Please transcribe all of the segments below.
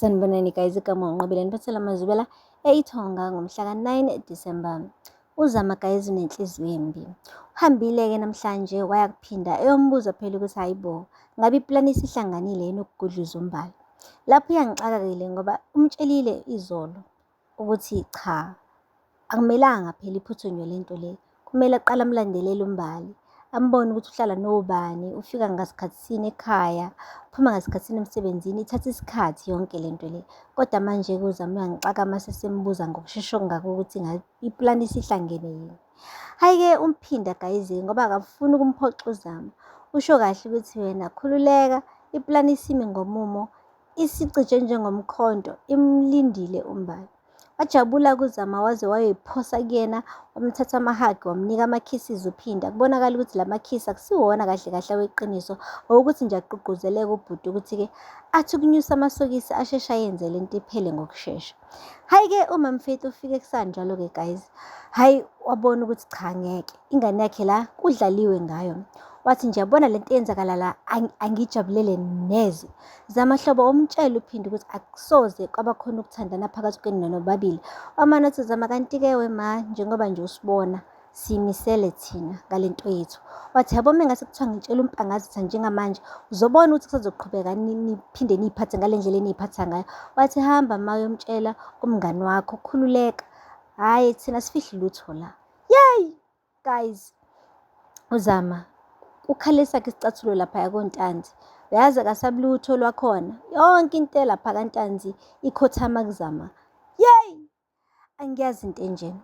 Sanibonani guys, igama uNqobile niphathela amazwibela eIthonga ngomhla ka-9 December. UZama guys unenhliziyo embi. Uhambile-ke namhlanje waya kuphinda eyombuza phela ukuthi hayi bo, ngabe iplani isihlanganile yini ukugudluza uMbali. Lapho uyangixaka-ke ngoba umtshelile izolo ukuthi cha akumelanga phela iphuthunywe le nto le. Kumele aqale amlandelele uMbali, ambone ukuthi uhlala nobani, ufika ngasikhathi sini ekhaya, uphuma ngasikhathi sini emsebenzini. Ithatha isikhathi yonke le nto le. Kodwa manje-ke uZama uyangixaka uma sesimbuza ngokushesha okungaka ukuthi iplani isihlangene yini. Hhayi-ke umphinda guys ngoba akafuni ukumphoxa uZama. Usho kahle ukuthi wena khululeka, iplani isimi ngomumo, isicije njengomkhonto, imlindile uMbali. Wajabula kuZama waze wayoyiphosa kuyena, wamthatha amahagi, wamnika ama-kisses uPhinda. Kubonakala ukuthi la makhisi akusiwona kahle kahle aweqiniso, owokuthi nje agqugquzeleke ubhuti ukuthi-ke athi ukunyusa amasokisi asheshe ayenze le nto iphele ngokushesha. Hhayi-ke uMamfeti ufike kusanjalo-ke guys. Hhayi wabona ukuthi cha ngeke, ingane yakhe la kudlaliwe ngayo. Wathi nje yabona le nto eyenzakala la angiyijabulele neze. Zama hlobo umtshele uphinde ukuthi akusoze kwaba khona ukuthandana phakathi kwenu nobabili. Wamane wathi Zama kanti-ke wema njengoba nje usibona siyimisele thina ngale nto yethu. Wathi yabo uma ngase kuthiwa ngitshela uMpangazitha njengamanje uzobona ukuthi kusazoqhubeka niphinde niyiphathe ngale ndlela eniyiphatha ngayo. Wathi hamba ma uyomtshela umngani wakho khululeka. Hhayi thina sifihli lutho la. Yeyi! Guys, uZama ukhale esakhe isicathulo laphaya koNtanzi. Uyazi akasabi lutho lwakhona. Yonke into elapha kaNtanzi ikhothama kuZama. Yeyi! Angiyazi into enjena.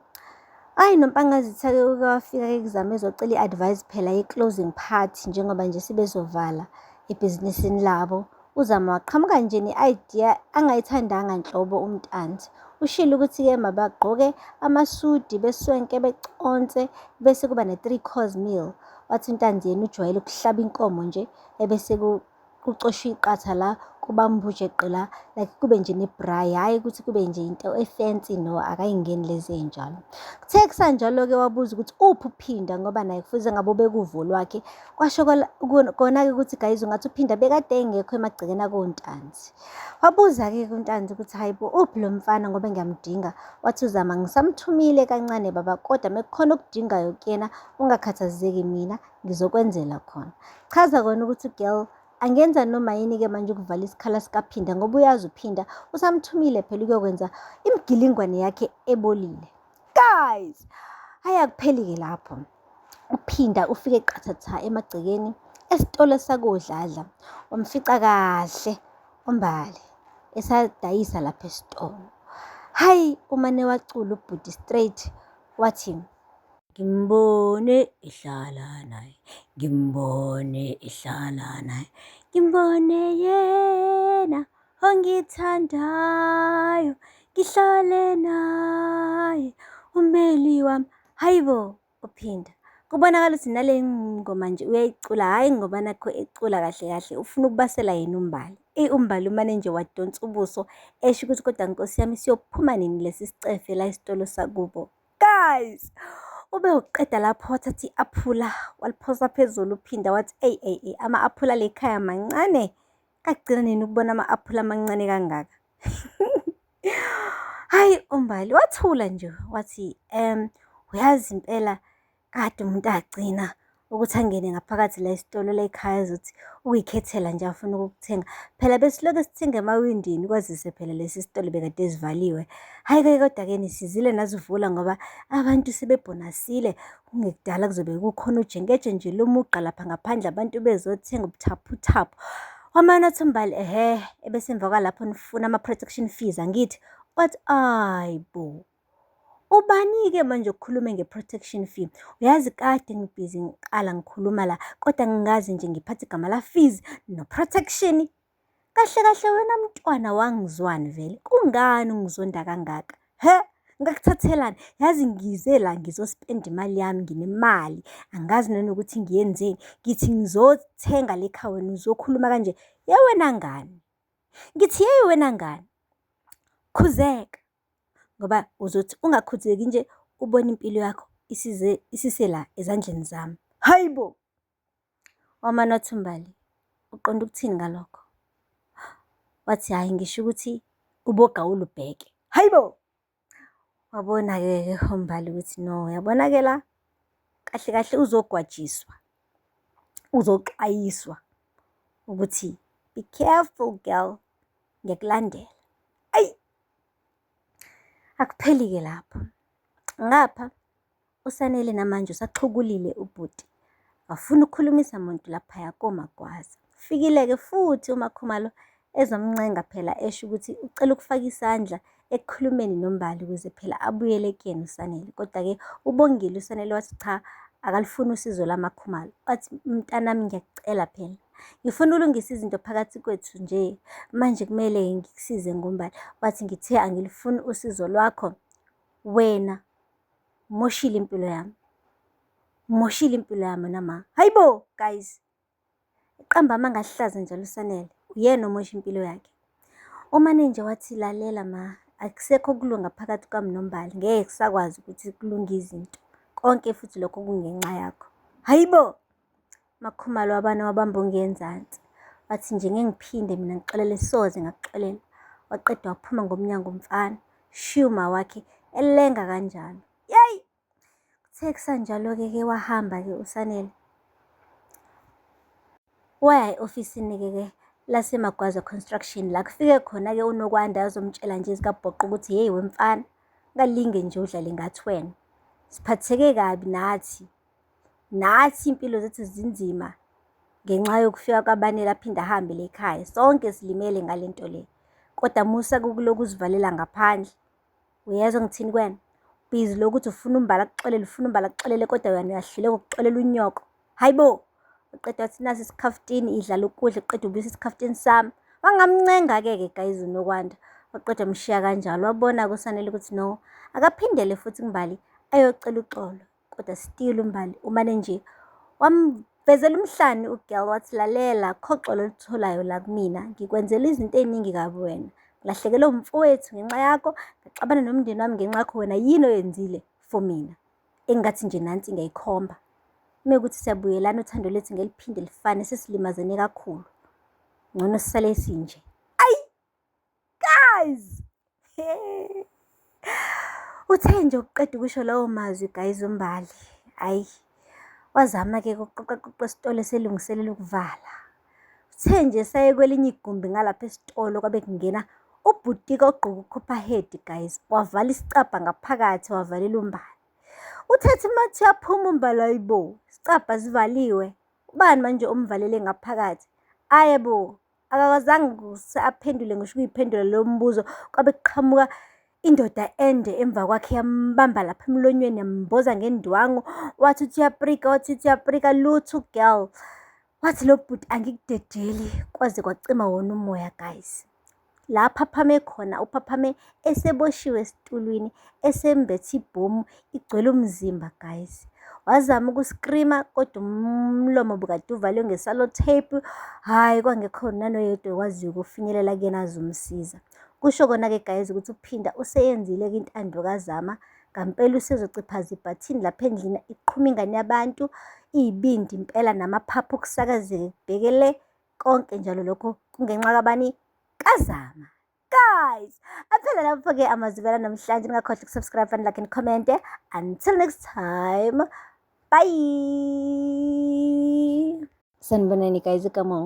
Ayi noMpangazitha-ke uke wafika-ke kuZama ezocela i-advice phela ye-closing party njengoba nje sebezovala ebhizinisini labo. UZama waqhamuka nje ne-idea angayithandanga nhlobo uMntanzi. Ushilo ukuthi-ke mabagqoke amasudi beswenke beconse bese kuba ne-three course meal. Wathi uNtanzi yena ujwayele ukuhlaba inkomo nje ebese kucoshwa iqatha la kubambujeqe la like kube nje ne-braai, hhayi ukuthi kube nje into e-fancy no akayingeni lezi ey'njalo. Kuthe kusanjalo-ke wabuza ukuthi uphi uPhinda ngoba naye kufuze ngabe ubekuvo lwakhe. Kwasho kona-ke ukuthi guys ungathi uPhinda bekade engekho emagcekeni akoNtanzi. Wabuza-ke kuNtanzi ukuthi hayi bo uphi lo mfana ngoba ngiyamdinga. Wathi uZama ngisamthumile kancane baba kodwa mekukhona okudingayo kuyena ungakhathazeki mina ngizokwenzela khona. Chaza kona ukuthi girl angenza noma yini-ke manje ukuvala isikhala sikaPhinda ngoba uyazi uPhinda usamthumile phela ukuyokwenza imigilingwane yakhe ebolile. Guys, hhayi akupheli-ke lapho. UPhinda ufike qathatha emagcekeni esitolo sakoDladla wamfica kahle uMbali esadayisa lapha esitolo. Hhayi umane wacula ubhuti straight wathi Ngimbone ehlala naye, ngimbone ehlala naye, ngimbone yena ongithandayo, ngihlale naye ummeli wami. Hayi bo, uPhinda. Kubonakala ukuthi nale ngoma nje uyayicula, hhayi ngoba nakho ecula kahle kahle, ufuna ukubasela yena uMbali. Eyi uMbali umane nje wadonsa ubuso esho ukuthi kodwa nkosi yami siyophuma nini lesi sicefe la esitolo sakubo. Guys, ube uqeda lapho wathatha i-aphula waliphosa phezulu uphinda wathi eyi eyi eyi ama-aphula le khaya mancane. Kagcina nini ukubona ama-aphula amancane kangaka? Hhayi uMbali wathula nje wathi uyazi impela Kade umuntu agcina ukuthi angene ngaphakathi la esitolo la ekhaya ezothi ukuyikhethela nje afuna ukukuthenga. Phela besilokhu sithenga emawindini kwazise phela lesi sitolo bekade sivaliwe. Hhayi-ke kodwa-ke nisizile nazivula ngoba abantu sebebhonasile. Kungekudala kuzobe kukhona ujengeje nje lomugqa lapha ngaphandle abantu bezothenga ubuthaphuthaphu. Wamane wathi uMbali ehhe, ebese emva kwalapho nifuna ama-protection fees angithi? Wathi ayi bo. Ubani-ke manje okhulume nge-protection fee? Uyazi kade ngibhizi ngiqala ngikhuluma la kodwa ngingazi nje ngiphathe igama la-fees no-protection. Kahle kahle wena mntwana wangizwani vele? Kungani ungizonda kangaka? He? Ngakuthathelani? Yazi ngize la ngizospenda imali yami nginemali, angazi nanokuthi ngiyenzeni. Ngithi ngizothenga le kha wena uzokhuluma kanje. Ye wena ngane, ngithi yeyi wena ngane, khuzeka. Ngoba uzothi ungakhuzeki nje ubone impilo yakho isize isisela ezandleni zami. Hayi bo! Wamane wathi uMbali, uqonde ukuthini ngalokho? Wathi hhayi ngisho ukuthi Ubogawula ubheke. Hayibo! Wabona-ke ke uMbali ukuthi no, yabona-ke la, kahle kahle uzogwajiswa, uzoxwayiswa ukuthi be careful girl, ngiyakulandela. Ayi! Akupheli-ke lapho. Ngapha uSanele namanje usaxhukulile ubhuti, akafuni ukukhulumisa muntu laphaya koMagwaza. Ufikile-ke futhi uMaKhumalo ezomncenga phela esho ukuthi ucela ukufaka isandla ekukhulumeni noMbali ukuze phela abuyele kuyena uSanele. Kodwa-ke ubongile uSanele wathi cha akalufuni usizo lamaKhumalo. Wathi mntanami ngiyakucela phela, ngifuna ulungise izinto phakathi kwethu nje, manje kumele ngikusize ngoMbali. Wathi ngithe angilufuni usizo lwakho, wena umoshile impilo yami, umoshile impilo yami wena ma. Hayibo guys, uqamba amanga ahlaza njalo uSanele, uyena omosha impilo yakhe. Umane nje wathi lalela ma, akusekho ukulunga phakathi kwami noMbali, ngeke kusakwazi ukuthi kulunge izinto. Konke futhi lokho kungenxa yakho. Hayibo! MaKhumalo wabana wabamba ongenzansi. Wathi nje ngeke ngiphinde mina ngixolele soze ngakuxolela. Waqeda waphuma ngomnyango umfana. Shiya uma wakhe elenga kanjalo. Yeyi! Kuthe kusanjalo-ke ke wahamba-ke uSanele. Waya e-ofisini-ke ke laseMagwaza Construction la kufike khona-ke uNokwanda azomtshela nje ezikabhoqo ukuthi hheyi wemfana, ungalinge nje udlale ngathi wena. Siphatheke kabi nathi. Nathi iy'mpilo zethu zinzima ngenxa yokufika kwaBanele aphinde ahambe le ekhaya. Sonke silimele ngale nto le. Kodwa musa ukulokhu uzivalela ngaphandle. Uyezwa ngithini kuwena? Busy lokuthi ufuna uMbali akuxolele, ufuna uMbali akuxolele kodwa wena uyahluleka ukuxolela unyoko. Hayi bo! Uqeda wathi nasi isikhaftini idlala ukudla uqeda ubuyisa isikhaftini sami. Wangamncenga-ke ke guys uNokwanda. Waqeda wamshiya kanjalo. Wabona-ke uSanele ukuthi no, akaphindele futhi kuMbali ayocela uxolo. Kodwa still uMbali umane nje wamvezela umhlane ugirl wathi lalela khoxolo olutholayo la kumina ngikwenzela izinto ey'ningi kabi wena. Ngilahlekelwe umfowethu ngenxa yakho, ngaxabana nomndeni wami ngenxa yakho wena yini oyenzile for mina? Engathi nje nansi ngiyayikhomba. Uma kuwukuthi siyabuyelana uthando lethu ngeke liphinde lifane sesilimazene kakhulu. Ngcono sisale sinje. Ayi! Guys! Uthe nje ukuqeda ukusho lawo mazwi guys uMbali, hhayi wazama-ke ukuqoqaqoqa isitolo eselungiselela ukuvala. Uthe nje esaye kwelinye igumbi ngalapha esitolo kwabe kungena ubhutika ogqoke ukhophahead guys, wavala isicabha ngaphakathi wavalela uMbali. Uthe ethi uma ethi uyaphuma uMbali, hhayi bo, isicabha sivaliwe, ubani manje omvalele ngaphakathi? Aye bo, Akakwazanga ukuthi aphendule ngisho ukuyiphendula lowo mbuzo. Kwabe kuqhamuka indoda ende emva kwakhe yambamba lapha emlonyeni yamboza ngendwangu. Wathi uthi uyaprika, wathi uthi uyaprika, lutho girl. Wathi lo bhuti angikudedeli kwaze kwacima wona umoya guys. La aphaphame khona uphaphame eseboshiwe esitulwini esembethe ibhomu igcwele umzimba guys. Wazama ukuskrima kodwa umlomo bukade uvalwe nge-sellotape. Hhayi kwangekho nanoyedwa okwaziyo ukufinyelela kuyena azomsiza. Kusho kona-ke guys ukuthi uPhinda useyenzile-ke intando kaZama. Ngampela usezociphaza ibhathini lapha endlini iqhuma ingane yabantu iyibindi impela namaphaphu kusakazeke kubheke le. Konke njalo lokho kungenxa kabani? KaZama. Guys, aphela lapho-ke amazwibela namhlanje. Ningakhohlwa ukusubscribe and like and comment. Until next time, bye. Sanibonani guys, igama